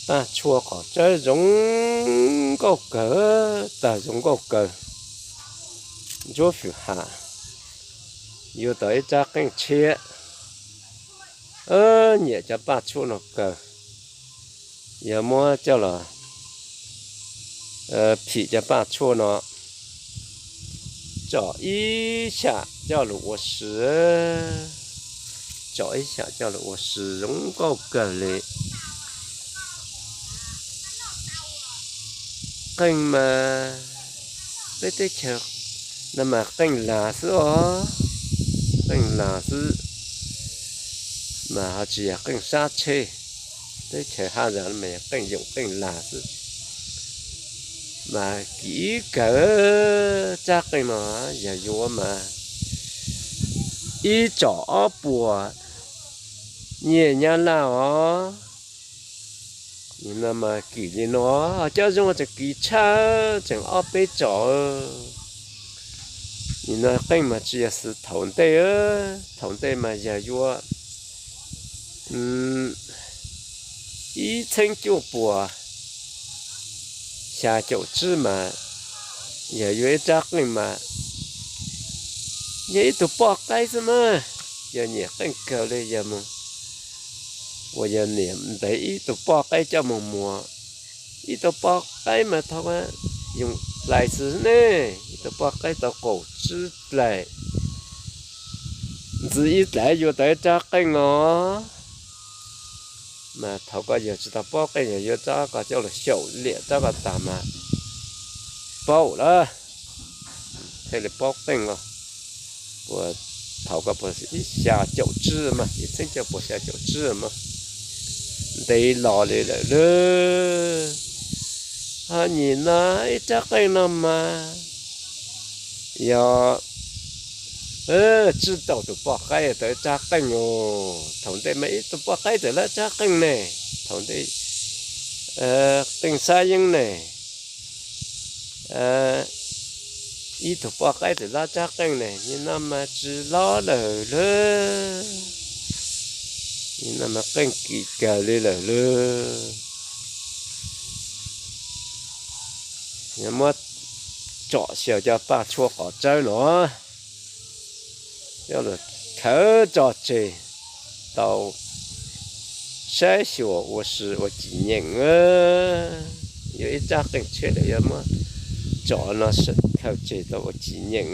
Paj tshuaj qos tsawb zoo nkauj kawg, tag zoo nkauj kawg. Ntsuab Fwm Ham yuav tau ib rab qeej tshiab. Nyiam cov paj tshuaj no kawg, yog muab coj los phim cov paj tshuaj no, tsom ib xyam coj los ua si, tsom ib xyam coj los ua si zoo nkauj kawg li. Qeej mas peb teb chaws no mas qeej lag xwb os, qeej lag xwb, mas ho tsis yog qeej sab tsheb. Teb chaws haj yam no mas yog qeej yoom qeej lag xwb. Mas kim kawg, rab qeej no yog yuav mas ib tsom ob puas nyiaj Nyab Laj os. Nim no mas kim li no, cov zoo tseem kim tshaj, tseem ob peb tsom. Nim no qeej mas tsis yog xws thaum ntej, thaum ntej mas yog yuav ib txheeb cuaj puas xya caum tsib mas, yog yuav ib rab qeej mas yog ib tug poj qaib xwb mas, yog nyiam qeej kawg li yog mus uas yog niam ntev ib tug poj qaib coj mus muag. Ib tug poj qaib mas thaum yoog dlais xwb ne, ib tug poj qaib tau kaum tsib dlais, ntxiv ib dlais yuav tau ib rab qeej os. Mas thaum koj yog tsis tau poj qaib, yog yuav rab koj coj los xyaum liam rab koj tag mas paub lawm, thiaj li paub qeej os. Puas, thaum koj puas ib xya caum tsib mas, ib txheeb cuaj puas xya caum tsib mas, ntev los li lawm lauj. Ho nim no ib rab qeej no mas yog tsib rau tus poj qaib tau ib rab qeej os. Thaum ntej mas ib tug poj qaib txawm lab rab qeej ne, thaum ntej qeej sab yeeb ne, ib tug poj qaib txawm lab rab qeej ne, nim no mas tsis lab lawm lauj. Nim no mas qeej kim kawg li lawm lauj. Yog muab tsom xyaw cov paj tshuaj qos tsawb no, coj los khawb tso tseg tau saib xyuas ua si ua kis nyeem. Yuav ib rab qeej tshiab lawm yuav muab tsom no khawb tseg tau ua kis nyeem.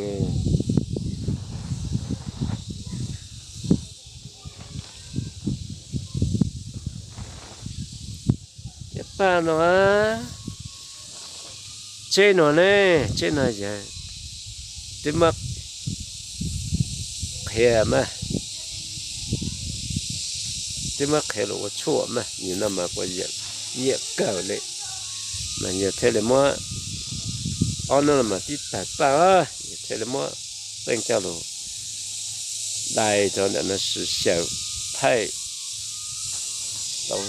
Cov paj no, tsheb no ne, tsheb no yog twb muab qhia mas, twb muab qhia los ua tshuaj mas, nim no mas kuv yeej nyiam kawg li. Mas yog thiaj li muab, ob hnub no mas tib tawg paj, yog thiaj li muab qeej coj los dai rau ntawm no xyaw thaij tau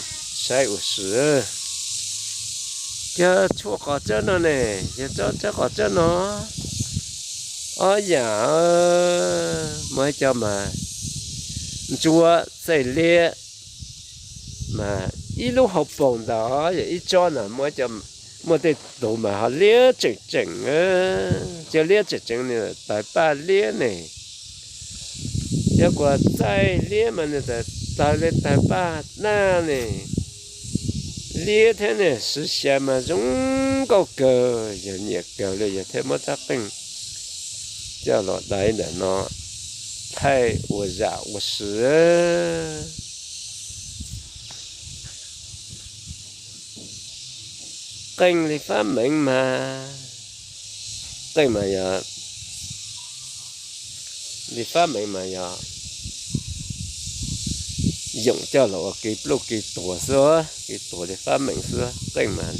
saib ua si. Cov tshuaj qos tsawb no ne, yog tshuaj qos tsawb no ob yam, muaj ib co mas ntsuab txaij liab, mas ib lub hauv paus ntawd yog ib tsob ntawd, muaj tej tus mas ho liab tseem tseem, cov liab tseem tseem nws tawg paj liab ne. Cov kuas txaij liab mas nws tawg li tawg paj daj ne, liab thiab ne, siv xyaw mas zoo nkauj kawg, yog nyiam kawg li yog thiaj muab rab qeej coj los dai ntawm no thaij ua zam ua si. Qeej li fab meev mas, qeej mas yog li fab meev mas yog yoom coj los ua kev pluj kev tuag xwb, kev tuag li fab meev xwb. Qeej mas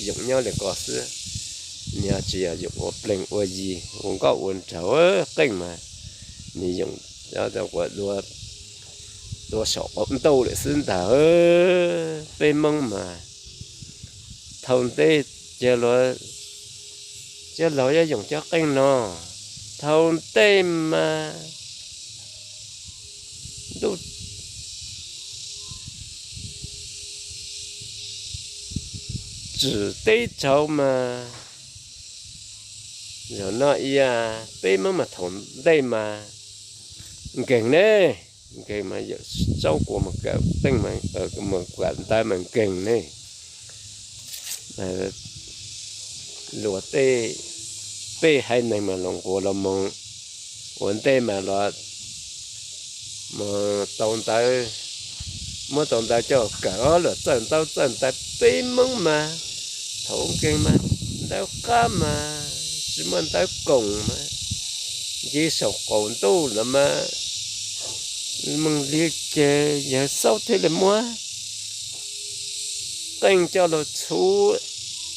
yoom nyob li ko xwb, nws tsis yog yoom ua pleeg ua yi ua nkauj ua nraug. Qeej mas nws yoom ua dua saum qaum ntuj lawm xwb ntag. Peb Hmoob mas thaum ntej cov laus, cov laus yuav yoom cov qeej no. Thaum ntej mas ntuj tsim teb tsaug mas, zaum no ib yam peb Hmoob mas thaum ntej mas nkeeg ne, nkeeg mas yawm saub kuas mus kawm qeej, mus kawm ntawv mas nkeeg ne. Luag tej, peb haiv neeg mas los nquas los moog ua ntej mas los mus tau ntawv, muab tau ntawv coj kawm, luag txawj ntaub txawj ntawv, peb Hmoob mas thaum nkeeg mas ntawv qab mas tsis muaj ntawv koom mas nce saum qaum ntuj los mas moog li ces yawg saub thiaj li muab qeej coj los txhub,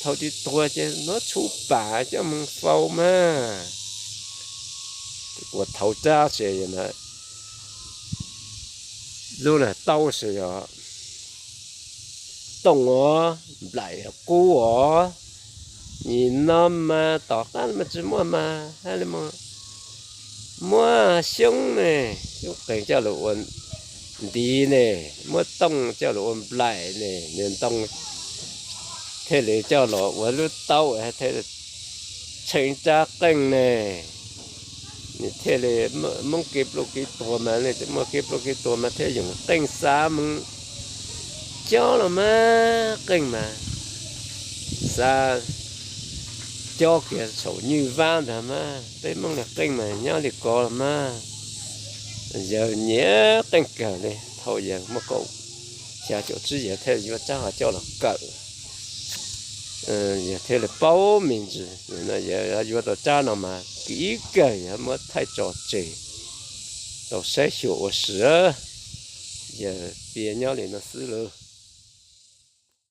thaum tsis tuag ces muab txhub pam coj moog faus mas. Kuas thaum tsab se lub na tau se yog tooj os, nplaim qub os. Nim no mas tom qab mas tsis muaj mas hab li, muab xyoob ne, xyoob qeeg coj los ua ntiv ne, muab tooj coj los ua nplaim ne, nws ntoo thiaj li coj los ua lub taub thiaj tshee tsab qeej ne. Nws thiaj li muab kev pluj kev tuag mas, muaj kev pluj kev tuag mas thiaj yoog qeej xa moog cob los mas, qeej mas xa cob kiag saum Nyuj Vab ntag mas. Peb Hmoob li qeej mas nyob li ko los mas, yawg nyiam qeej kawg li. Thaum yawg muaj kaum xya caum tsib yawg thiaj yuav tsab ho coj los kawm, yawg thiaj li paub me ntsis. Yawg yuav tau tsab no mas kim kawg, yawg muab thaij tso tseg tau saib xyuas ua si. Yawg piav nyob li no xwb lauj.